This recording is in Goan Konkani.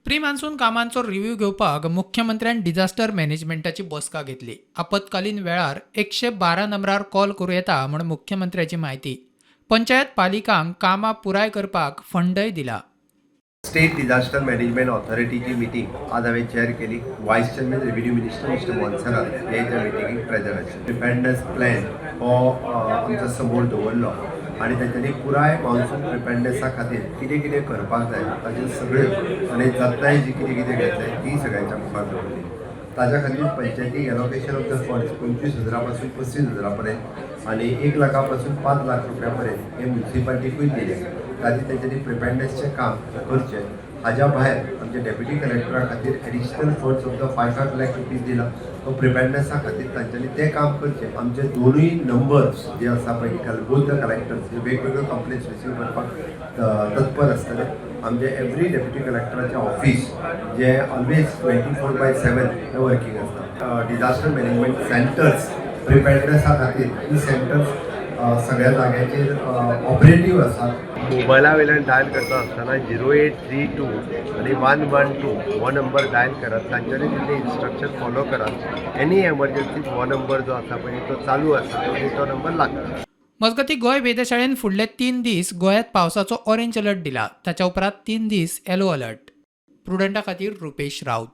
प्री मान्सून कामांचो रिव्ह्यू घेवपाक मुख्यमंत्र्यान डिझास्टर मॅनेजमेंटाची बसका घेतली. आपत्कालीन वेळार 112 नंबरार कॉल करूं येता म्हूण मुख्यमंत्र्याची म्हायती. पंचायत पालिकांक कामां पुराय करपाक फंडय दिला. स्टेट डिझास्टर मॅनेजमेंट ऑथॉरिटीची मिटींग आज हांवें चेअर केली. Vice Chairman, Revenue Minister Mister Monserrate हे त्या मिटिंगेक प्रेजंट आशिल्ले. प्रिपेडनेस प्लॅन हो आमच्या समोर दवरलो आनी तांच्यांनी पुराय मॉन्सून प्रिपेडनेसा खातीर कितें कितें करपाक जाय ताचे सगळ्यो आनी जतनाय जी कितें कितें घेतले ती सगळ्यांच्या मुखार दवरली. ताच्या खातीर पंचायतीक एलोकेशन ऑफ the funds 25 हजारा पासून 35 हजारा पर्यंत आनी 1 लाखा पासून 5 लाख रुपया पर्यंत हे म्युन्सिपाल्टीकूय दिले, ताजी तेंच्यांनी प्रिपेडनेसचें काम करचें. हाज्या भायर आमच्या डेप्युटी कलेक्टरा खातीर additional funds of the 5-5 lakh rupees दिला. तो प्रिपेडनेसा खातीर तांच्यांनी तें काम करचें. आमचे दोनूय नंबर्स जे आसा पळय, बोथ the collectors हे वेगवेगळ्यो कंप्लेन्स रिसीव करपाक तत्पर आसतले. आमचे एवरी डेप्युटी कलेक्टराचें ऑफीस जे ऑलवेज 24/7 हे वर्कींग आसता. डिझास्टर मॅनेजमेंट सेंटर्स, प्रिपेडनेसा खातीर ही सेंटर्स सगळ्या जाग्यांचेर ऑपरेटीव आसात. मोबायला वयल्यान डायल करता आसतना 0832 आनी 112 हो नंबर डायल करात. तांच्यांनी तितले इन्स्ट्रक्शन फॉलो करात. एनी एमर्जन्सी हो नंबर जो आसा पळय तो चालू आसा आनी तो नंबर लागता. मजगतीं, गोंय वेधशाळेन फुडले 3 दीस गोंयांत पावसाचो ऑरेंज अलर्ट दिला. ताच्या उपरांत 3 दीस येलो अलर्ट. प्रुडंटा खातीर रुपेश राऊत.